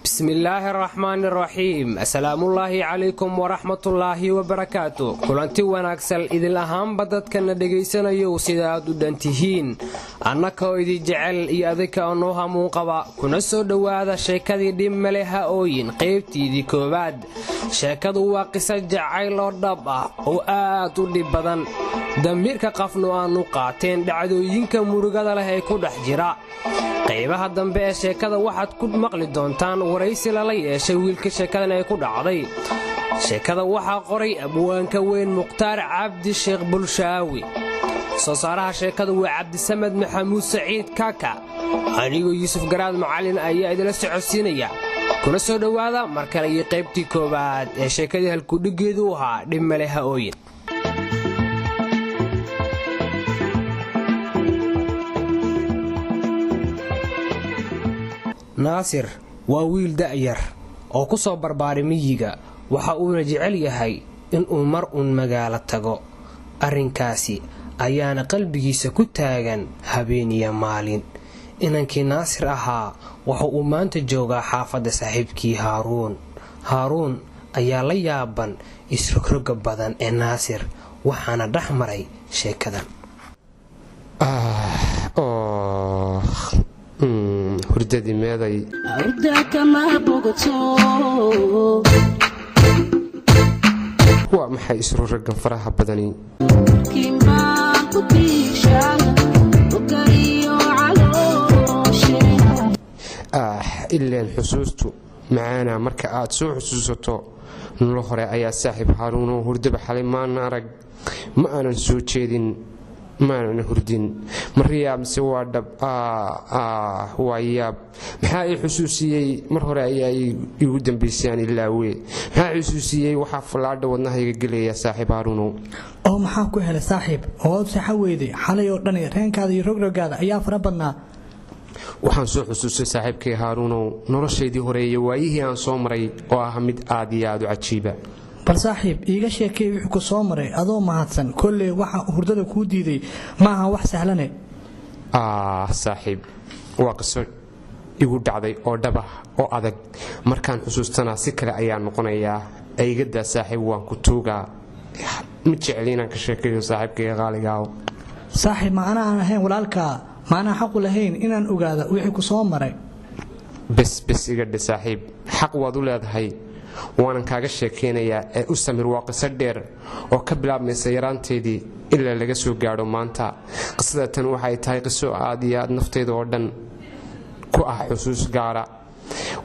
Bismillaahi araxmaani araxiim. Asalaamullaahi calaykum waraxmatullaahi wabarakaatu. Kulanti wanaagsan idin ahaanba dadkana dhegaysanayow, sida aad u dhan tihiin, annaka oo idin jecel iyo adinka oo noo hamuun qaba, kuna soo dhowaada sheekadii Dhib Male Ha Ooyin, qaybtiidii koowaad. Sheekadu waa qiso jacayl oo dhab ah oo aad u dhib badan, damiirka qafnu aanu qaateen dhacdooyinka murugada leh ee ku dhex jira. Qaybaha dambe ee sheekada waxaad ku maqli doontaan waraysi lala yeeshay wiilka sheekadan ay ku dhacday. Sheekada waxaa qoray abwaanka weyn Mukhtaar Cabdi Sheekh Bulshaawi. Soo saaraha sheekadu waa Cabdisamed Maxamuud Saciid Kaaka. Anigoo Yuusuf Garaad Macalin ayaa idila socodsiinaya. Kuna soo dhowaada mar kale iyo qaybtii koowaad ee sheekadii halkudhiggeedu u ahaa Dhib Male Ha Ooyin. Naasir waa wiil da'yar oo ku soo barbaaray miyiga, waxa uuna jecel yahay inuu mar uun magaalo tago. Arrinkaasi ayaana qalbigiisa ku taagan habeen iyo maalin. Inankii Naasir ahaa waxa uu maanta joogaa xaafadda saaxiibkii Haaruun. Haaruun ayaa la yaaban isrogroga badan ee Naasir, waxaana dhex maray sheekadan. Hurdadii meeday? Waa maxay isrogrogan faraha badani? Ileen xusuustu macaana marka aad soo xusuusato nolol hore ayaa. Saaxiib Haaruunoo, hurdaba xalay maana arag, ma aanan soo jeedin, maanan hurdin. Mariyaa mise waa dhab? Waa yaab. Maxaa ii xusuusiyey? Mar hore ayaa iigu dambaysay aan ilaawe. Maxaa xusuusiyey? Waxaa fallaadha wadnahayga gelaya, saaxiib Haaruunow. Oo maxaa ku helay, saaxiib, oo ood seexan weyday xalay oo dhan? Reenkaada iyo rogrogaada ayaa fara badnaa. Waxaan soo xusuustay, saaxiibkay Haaruunow, noloshaydii hore iyo waayihii aan soo maray oo ah mid aad iyo aad u cajiiba. Bal saaxiib, iiga sheekay wixii ku soo maray adoo mahadsan. Kolley waxa hurdada kuu diiday maaha wax sahlane. Saaxiib, waa qiso igu dhacday oo dhab ah oo adag. Markaan xusuustana si kale ayaa noqonayaa. Aygadaa saaxiib, waan ku tuugaa, ma jecli inaan ka sheekeeyo, saaxiibkayga qaaligaaw. Saaxiib, ma anaan ahayn walaalkaa? Maanaa xaqu lahayn inaan ogaada wixii ku soo maray? Bes bes, iga dhe saaxiib, xaq waad u leedahay, waanan kaaga sheekaynayaa ee u samir. Waa qiso dheer oo ka bilaabmaysa yaraanteedii ilaa laga soo gaadho maanta. Qisada tan waxay tahay qiso aad iyo aad nafteyda oo dhan ku ah xusuus gaara.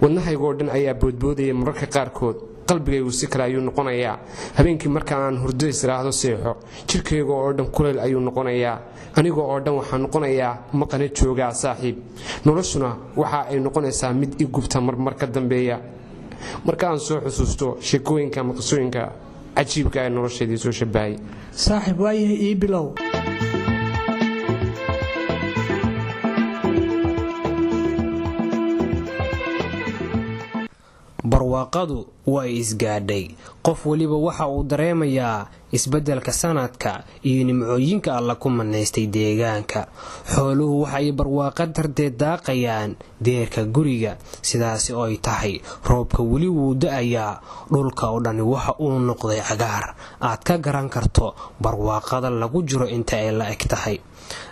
Wadnahayga oo dhan ayaa boodboodaya mararka qaarkood, qalbigaygu si kale ayuu noqonayaa. Habeenkii marka aan hurdo israahdo seexo, jirkayga oo dhan kulayl ayuu noqonayaa. Aniga oo dhan waxaa noqonayaa maqana joogaa, saaxiib. Noloshuna waxa ay noqonaysaa mid i gubta marmar ka dambeeya marka aan soo xusuusto sheekooyinka ama qisooyinka cajiibka ee noloshaydii soo shabahay. Saaxiib, waayahay, ii bilow. Barwaaqadu way isgaadhay. Qof weliba waxa uu dareemayaa isbeddelka sanadka iyo nimcooyinka Alla ku manaystay deegaanka. Xooluhu waxay barwaaqa darteed daaqayaan deerka guriga. Sidaasi oo ay tahay, roobka weli wuu da'ayaa. Dhulka oo dhani waxa uu noqday cagaar aad ka garan karto barwaaqada lagu jiro inta ay la eg tahay.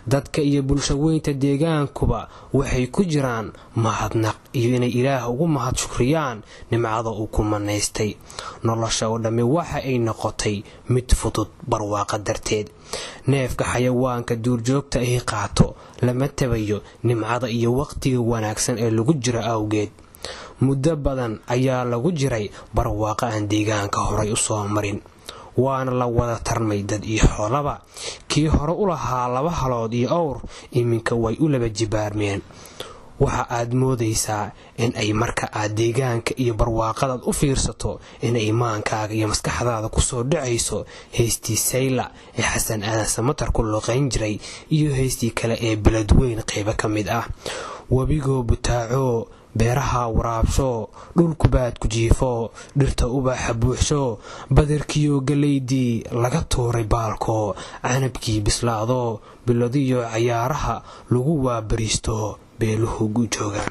Dadka iyo bulshaweynta deegaankuba waxay ku jiraan mahadnaq iyo inay Ilaah ugu mahad shukriyaan nimcada uu ku manaystay. Nolosha oo dhammi waxa ay noqotay mid Mid fudud barwaaqa darteed. Neefka xayawaanka duurjoogta ahi qaato lama tabayo nimcada iyo waqtiga wanaagsan ee lagu jiro awgeed. Muddo badan ayaa lagu jiray barwaaqa aan deegaanka horay u soo marin, waana la wada tarmay dad iyo xoolaba. Kii hore u lahaa 2 halood iyo awr iminka way u laba jibaarmeen. Waxa aad moodaysaa in ay marka aad deegaanka iyo barwaaqadaad u fiirsato in imaankaaga iyo maskaxdaada kusoo dhacayso heystii Sayla ee Xasan Aadan Samatar ku luqayn jiray iyo heystii kale ee Beledweyn qaybo ka mid ah. Webigoo butaaco, beeraha waraabsho, dhulkubaad ku jiifo, dhirta ubaxa buuxsho, badarkiyo galeydii laga tuuray baalko, canabkii bislaado, biladiyo cayaaraha lagu waabariisto, beeluhu gu joogaan.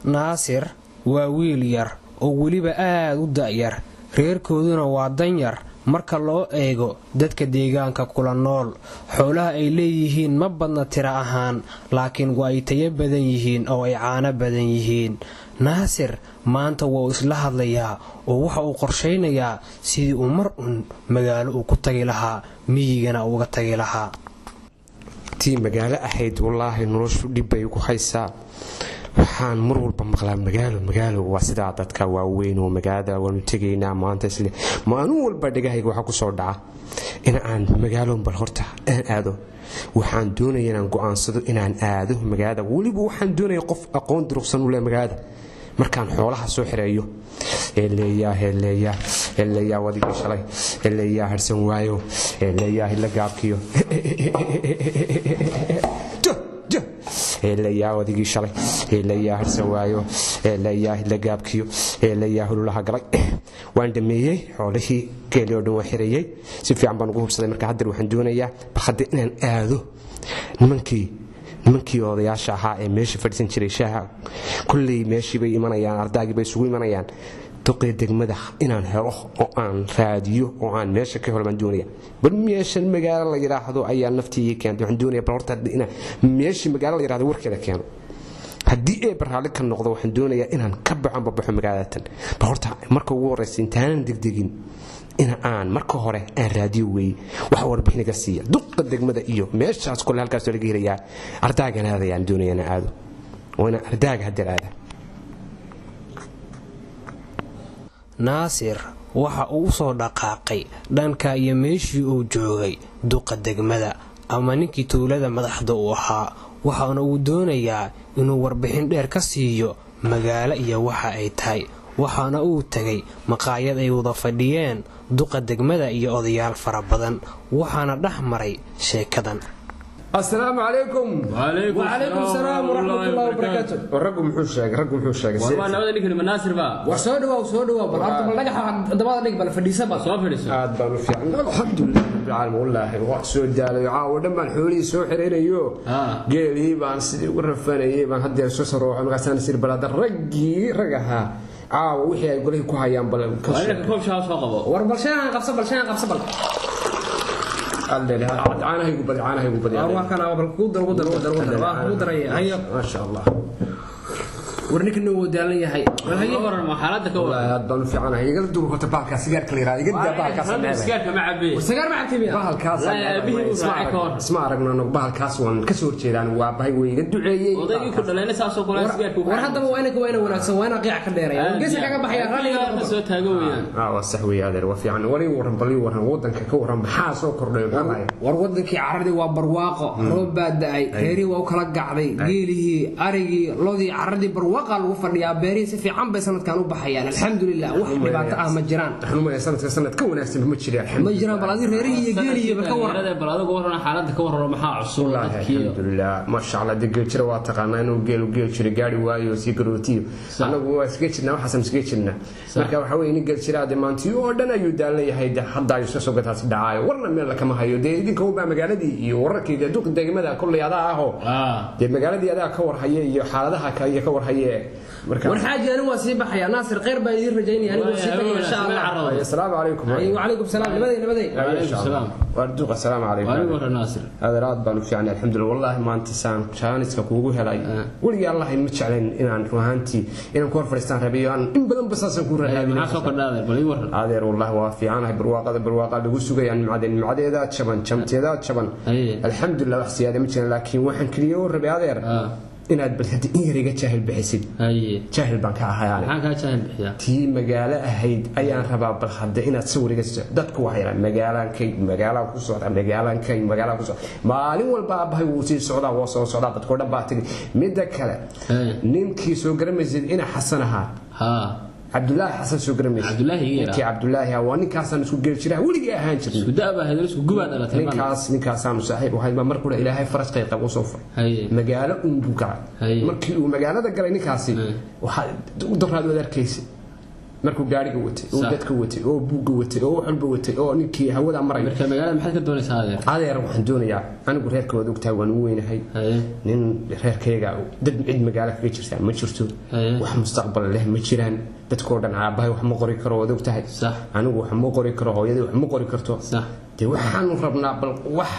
Naasir waa wiil yar oo weliba aad u da'yar, reerkooduna waa danyar marka loo eego dadka deegaanka kula nool. Xoolaha ay leeyihiin ma badna tiro ahaan, laakiin waa ay tayo badan yihiin oo ay caano badan yihiin. Naasir maanta wuu isla hadlayaa oo waxa uu qorshaynayaa sidii uu mar uun magaalo uu ku tagi lahaa, miyigana uga tagi lahaa. Tii magaalo ahayd wallaahi noloshu dhib bay ku haysaa. Waxaan mar walba maqlaa magaalo magaalo, waa sidaa dadka waaweyn oo magaalada waanu tegaynaa maanta isle. Maalin walba dhagahayga waxaa kusoo dhaca in aan magaalo bal horta aan aado. Waxaan doonaya inaan go'aansado inaan aado magaalada. Weliba waxaan doonaya qof aqoon durugsan u leh magaalada markaan xoolaha soo xireeyo. Heleeyaa heleeyaa heleeyaa wadigii shalay, heleeyaa harsan waayo, heleeyaa hila gaabkiyo, heleeyaa wadigii shalay, heleeyaa harsan waayo, heleeyaa hila gaabkiyo, heleeyaa hululaha galay. Waan dhameeyey xoolihii, geeli oo dhan waan xireeyey, si fiican baan ugu hubsaday. Marka haddeer waxaan doonayaa bal hadda inaan aado nimankii odayaasha ahaa ee meesha fadhiisan jiray shaaha. Kulley meeshii bay imanayaan, ardaagii bay isugu imanayaan. Duqii degmada inaan helo oo aan raadiyo oo aan meesha ka helo baan doonaya. Bal meeshan magaalo la yidhaahdo ayaa naftii ii keentay. Waxaan doonaya bal horta inaan meeshii magaalo la yidhaahdo warkeeda keeno. Haddii ee barraali ka noqdo waxaan doonayaa inaan ka baxo anba baxo magaaladatan. Bal horta marka ugu horreysa intaanan degdegin in aan marka hore aan raadiyo weeye wax warbixin iga siiya duqa degmada iyo meeshaas. Kole halkaas laga helayaa, ardaagan aadayaan doonaya inaan aado, waa inaan ardaaga haddeer aada. Naasir waxa uu u soo dhaqaaqay dhanka iyo meeshii uu joogay duqa degmada ama ninkii tuulada madaxda uu ahaa, waxaana uu doonayaa inuu warbixin dheer ka siiyo magaalo iyo waxa ay tahay. Waxaana uu tegay maqaayad ay wada fadhiyeen duqa degmada iyo odayaal fara badan, waxaana dhex maray sheekadan. Asalaamu calaykum. Wacalaykum salaam waraxmatullahi wabarakaatu. Raggu muxuu sheegay? Raggu muxuu sheegay? War nabada ninkani ma Naasir baa? War soo dhawow, soo dhawow. Bal horta bal dhagaxa dabada dhig, bal fadhiisa bal. Soo fadhiiso. Aad baan u fiican, alxamdulilah rabbilcaalamiin. Wallaahi waa soo daalayo, caawa dhan baan xoolihii soo xiraynayo, geelii baan sidii ugu rafanayay baan haddeer soo sarooxo. Markaasaan sir balaada raggii rag ahaa caawa wixii ay golihii ku hayaan bal ka Waa inaka koob shaha soo qabo. War bal sheehan qabso, bal sheehan qabso bal. Caanahaygu badi, caanahaygu badi. War waa kana, bal kugu dar, ugu dar, ugu dar, ugu dar, waa kugu daraya. Hayo. Maasha Allah. War ninkan wuu daalan yahay. War hayo. Ka waran ma xaaladda ka waran? Wallaahi aad baan u fiicanahay. Igala duur horta bahalkaas sigaarka la yiraahdo, iga daa bahalkaas. Hadda sigaarka ma cabee. War sigaar ma cabtay miya? Bahalkaas Wallaahi aabihii uu raacay ka hor. Isma aragno anagu, bahalkaas waan ka soo horjeedaan, waa bahay way iga duceeyey. Odaygii ku dhalayna saasoo kale sigaarka War haddaba waa inaka, waa ina wanaagsan, waa ina qiic ka dheeraya. War geeska kaga baxaya, raalliga ka soo taago weeyaan. Waa sax weeye adeer, waa fiican. War ii warran, bal ii warran waddanka ka warran, maxaa soo kordhay, maxaa lahayd? War wadankii caradii waa barwaaqo, roob baa da'ay, reerihii waa u kala gacday, geelihii, arigii, lodii, caradii barwaaqo. Barwaaqaa lagu fadhiyaa, beerihii si fiican bay sanadkan u baxayaan, alxamdulilah, wax dhibaato ah ma jiraan. Waxaan u malaya sanadka sanad ka wanaagsan ma jira. Ma jiraan. Bal adi reerihii iyo geeliiba ka waran. Dhallinyarada, bal adigu waran, xaaladda ka warramo, maxaa cusub? Wallaahi dadkii alxamdulilah, maasha Allah. Dee geel jira waa taqaanaa inuu geelu geel jira gaari waayo sii garootiyo. Anagu waa iskaga jirnaa, waxaasaan iskaga jirnaa. Marka waxaa weeye nin geel jiraa dee maantiyo oo dhan ayuu daalan yahay, dee hadda ayuu iska soo gataasi dhacaayo, warna meel kama hayo. Dee idinka unbaa magaaladii iyo wararkii dee duqa degmada kolley adaa ahoo dee magaaladii adaa ka warhaye iyo xaaladaha ka iyo ka warhaye marka. War xaaji, anigu waa sii baxayaa. Naasir, khayr baa idiin rajaynaya, anigu waa sii tagaya insha Allah. Asalaamu calaykum. Wacalaykum salaam. Nabaday, nabaday. Wacalaykum salaam. Waar duqa, asalaamu calaykum. Waanigu warran, Naasir. Adeer, aad baan u fiicnay, alxamdulilah. Wallaahi maanta saan jaaniska kuugu helay weligii allahi ma jeclayn inaan run ahaantii inaan ku hor fadhiistaan rabiyo aan in badan ba saasaan kuu maxaa raadinay. Soo kordha adeer? Bal ii warran. Adeer, wallaahi waa fiicanahay. Barwaaqada barwaaqaa lagu sugayaa, nimcade nimcadeedaa jaban, jamteedaa jaban. Alxamdulilah, wax siyaada ma jiran, laakiin waxaan keliya u rabay adeer inaad bal hadda in yar iga jaahil bixisid. Jaahil baan ka ahay aniga. Maxaan kaa jaahil bixiyaa? Tii magaalo ahayd ayaan rabaa bal hadda inaad sawir iga siiso. Dadku waxay yidhahaan magaalaankay magaalaan ku socdaa, magaalaankay magaalaan ku socdaa, maalin walba aabbahay wuu sii socdaa, waa soo socdaa, dadkoo dhan baa tegi. Midda kale, ninkii soo garamaysid ina Xasan ahaa, Cabdulaahi Xasan soo garamaysid? Cabdulaahi iga yaraa. Ninkii Cabdulaahi ahaa waa ninkaasaan isku geli jiraa weligii ahaan jirnay. Isku da' baa ahayd, isku gubaad dhalatay baan. Ninkaas ninkaasaanu saaxiib ahayd baa mar kule Ilaahay faraj qayb qab usoo furay. Magaalo uun buu galay. Markii uu magaalada galay ninkaasi, waxaa daraad waad arkaysa markuu gaariga watay oo dadka watay oo buugga watay oo wax walba watay oo ninkii hawada maray. Marka magaalada maxaad ka doonaysaa, adeer? Adeer, waxaan doonayaa, anigu reerka waad ogtahay, waan u weynahay. Nin reerkayga dad cid magaalo kaga jirtaa ma jirto. Wax mustaqbal leh ma jiraan. Dadkoo dhan aabbahay wax ma qori karo, waad ogtahay. Anigu wax ma qori karo, hooyadii wax ma qori karto. Dee waxaanu rabnaa bal wax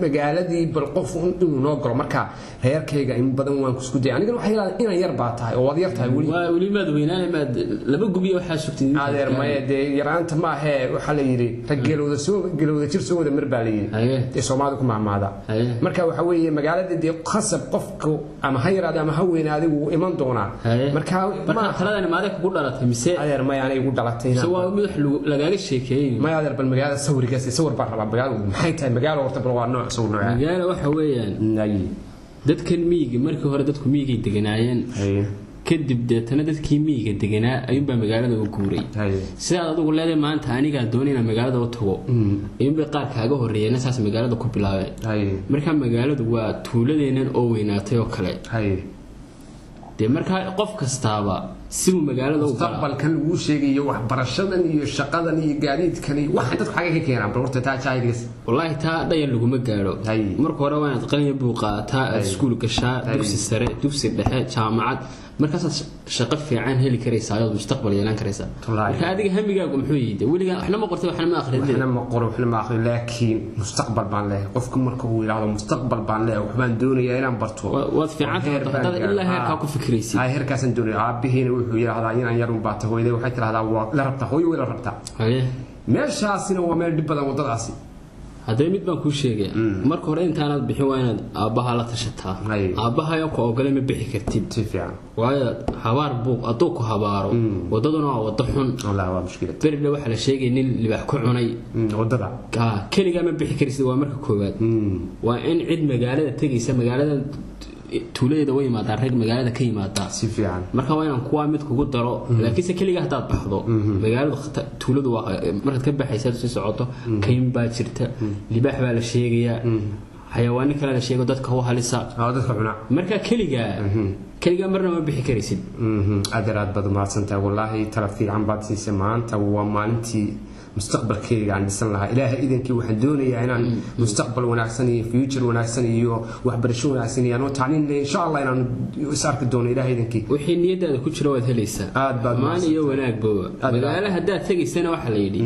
magaaladii bal qof inuu noo galo. Marka reerkayga in badan waan kusku dayay, anigana waxay yidhahdeen inaan yar baa tahay oo waad yar tahay weli. Waa weli maad weynaanay, maad laba gubiyo waxaa sugtay. Adeer maya, dee yaraanta ma ahee, waxaa la yidhi rag geelowda soo geelowda jir soo wada mar baa la yidhi. Dee Soomaalidu ku mahmaada. Marka waxa weeye magaalada dee khasab qofku ama ha yaraade ama ha weynaade wuu iman doonaa. Marka marka ma taladani maadee kugu dhalatay mise? Adeer maya, anay igu dhalatay. Mise waa mid wax lagaaga sheekeeyey? Maya adeer, bal magaalada sawirkaas sawir baan rabaa. Magaaladu maxay tahay? Magaalo horta bal waa nooc sawir nooca? Magaalo waxa weeyaan dadkan miyiga, markii hore dadku miyigay deganaayeen, kadib deetana dadkii miyiga deganaa ayuunbaa magaalada u guuray. Sidaad adigu leedahay maanta anigaa doonay inaan magaalada u tago, ayuunbay qaar kaaga horreeyeenna saas magaalada ku bilaabeen. Marka magaaladu waa tuuladeennan oo weynaatay oo kale. Dee markaa qof kastaaba sibuu magaalada u galaa. Mustaqbalkan laguu sheegayo, waxbarashadan iyo shaqadan iyo gaadiidkan iyo waxaan dadku xagee ka keenaan bal horta taa jaahilkaas? Wallaahi taa dhayar laguma gaadho. Marka hore waa inaad qalin buu qaataa, aad iskuul gashaa, dugsi sare, dugsi dhexe, jaamacad, markaasaad shaqo fiican heli karaysaa ood mustaqbal yeelan karaysaa. Wallaahi. Marka adiga hamigaagu muxuu yihi? Weligaa waxna ma qortay, waxna ma akhridin. Waxna ma qoro, waxna ma akhriyo, laakiin mustaqbal baan leeyahay. Qofku marka uu yidhaahdo mustaqbal baan leeyahay, waxbaan doonayaa inaan barto. Waad fiican tahay Heer baan haddaad gaaray. ilaa heerkaa ku fikiraysid. Haa, heerkaasaan doonaya. Aabihiina wuxuu yidhaahdaa inaan yarun baa tahay, hooyaday waxay tidhahdaa waa la rabtaa, hooyo way la rabtaa. Meeshaasina waa meel dhib badan waddadaasi. Haddaba mid baan kuu sheegaya, marka hore intaanaad bixin waa inaad aabbaha la tashataa. Aabbahayo ku ogolay ma bixi kartid. Si fiican. Waayo habaar buu hadduu ku habaaro, waddaduna waa waddo xun. Wallahi waa mushkilad. Beridha waxaa la sheegay nin libaax ku cunay. Waddada. Keligaa ma bixi karsid, waa marka koowaad. Waa in cid magaalada tegaysa, magaalada tuuladeeda way yimaadaan rag magaalada ka yimaadaa. Si fiican. Marka waa inaan kuwaa mid kugu daro, laakiinse keligaa haddaad baxdo magaaladu tuuladu waa markaad ka baxaysa sii socoto, kayn baa jirta, libaax baa la sheegayaa, xayawaano kale la sheego dadka u halisa. Oo dadka cuna. Marka keligaa keligaa marna ma bixi karaysid. Adeer, aad baad umahadsantahay wallaahi, tala fiican baad siisay. Maanta waa maalintii mustaqbalkayga aan dhisan lahaa. Ilaahay idankii waxaan doonayaa inaan mustaqbal wanaagsan iyo future wanaagsan iyo waxbarasho wanaagsan iyo anoo tacliin leh insha Allah inaan is arki doono Ilaahay idankii. Wixii niyadaada ku jira waad helaysaa. Aad baad maan iyo wanaagba. Aad. Magaalo haddaad tegaysana waxaa la yidhi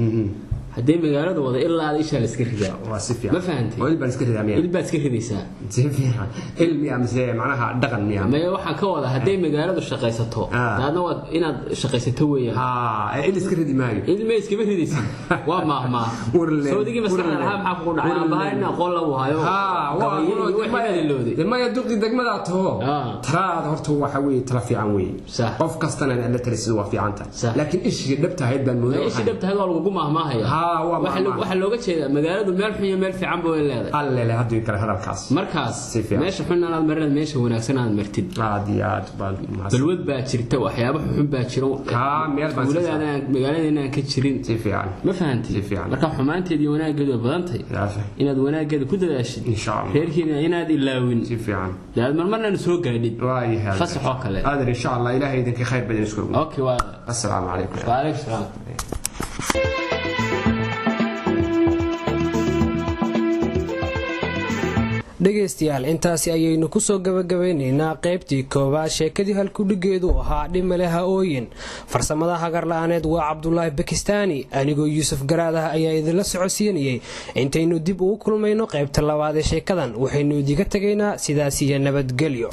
haddii magaalada wada ilaa aad ishaa la iska ridaa. Waa si fiican. Ma fahantay? Oo il baan iska ridaa miya? Il baad iska ridaysaa. Si fiican, ilmi mise macnaha dhaqan miya? Maya, waxaan ka wada hadday magaaladu shaqaysato, daadna waad inaad shaqaysato weeyaan. Haa, il iska ridi maayo. Ilma iskama ridaysid, waa maahmaah. Warleen, sawdigii maskaxda warleen. lahaa maxaa kugu dhacay? Warleen. Aabaha in aqoon lagu hayo haa waa gabayo iyo wixii baad ilowday. Maya, duqi degmada taho. Talaada horta waxa weeye tala fiican weeye. Qof kastana inaad la talisid waa fiican tahay, laakiin ishii dhabta ahayd baan moodaa. Ishii dhabtahay waa lagugu maahmaahaya. Haa, waa maahmaah. Waxaa looga jeedaa magaaladu meel xun iyo meel fiicanba way leedahay. Allele hadduu kale hadalkaas. Markaas Si fiican. meesha xun aad marin, meesha wanaagsan aad martid. Aad iyo aad baan mahadsan. Balwad baa jirta, waxyaabo xun baa jiro. Haa, meel baan sii tuuladaada magaaladeena aan ka jirin. Si fiican. Ma fahantay? Si fiican. Marka xumaanteed iyo wanaaggeedu way badantay. Yaafi. Inaad wanaaggeeda ku dadaashid. Insha Allah. Reerkiina inaad ilaawin. Si fiican. Dee aad marmarna soo gaadhid. Waayahay. Fasax oo kale. Adeer, insha Allah ilaahay idinka khayr badan isku ogo. Okay, waa. Assalaamu calaykum. Waalaikum salaam. Dhegaystayaal, intaasi ayaynu kusoo gabagabeynaynaa qaybtii koowaad sheekadii halkudhigeedu ahaa Dhimale Ha Ooyin. Farsamada hagarla-aaneed waa Cabdulaahi Bakistaani. Anigoo Yuusuf Garaadaha ayaa idinla socodsiinayay. Intaynu dib ugu kulmayno qaybta labaad ee sheekadan, waxaynu idiga tegaynaa sidaas iyo nabadgelyo.